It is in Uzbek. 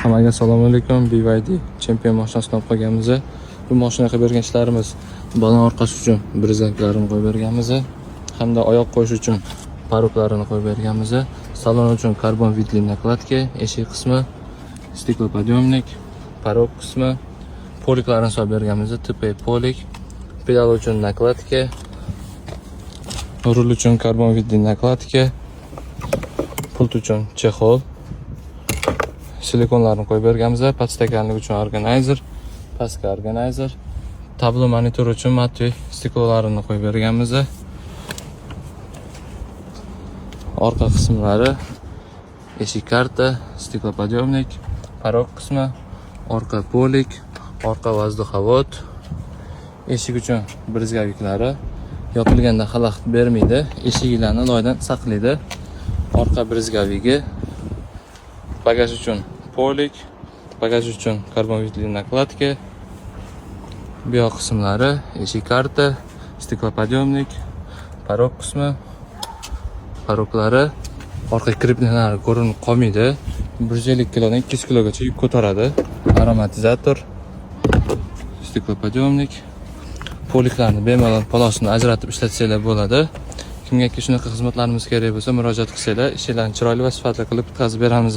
Hammaga assalomu alaykum. BYD Champion mashinasini olib qolganmiz. Bu mashina qilib bergan ishlarimiz: balon orqasi uchun брызговик larini qo'yib berganmiz hamda oyoq qo'yish uchun порог larini qo'yib berganmiz. Salon uchun karbon вид li накладка, eshik qismi, стеклоподъемник, порог qismi, полик larini solib berganmiz, TP полик, pedal uchun накладка, rul uchun karbon вид li накладка, pult uchun чехол, silikonlarni qo'yib berganmiz. Подстаканник uchun органайзер, pastki органайзер, tablo monitor uchun матовый стекло larini qo'yib berganmiz. Orqa qismlari, eshik karta, стеклоподъемник, порог qismi, orqa полик, orqa воздуховод, eshik uchun брызговик lari yopilganda xalaqit bermaydi, eshiklarni loydan saqlaydi. Orqa брызговик i, bagaj uchun полик, bagaj uchun karbon вид li накладка, bu yoq qismlari, eshik karta, стеклоподъемник, порог qismi, порог lari, orqa крепления lari ko'rinib qolmaydi. 150 kilodan 200 kilogacha yuk ko'taradi. Ароматизатор, стеклоподъемник, полик larni bemalol polosini ajratib ishlatsanglar bo'ladi. Kimgaki shunaqa xizmatlarimiz kerak bo'lsa, murojaat qilsanglar, ishinglarni chiroyli va sifatli qilib bitkazib beramiz.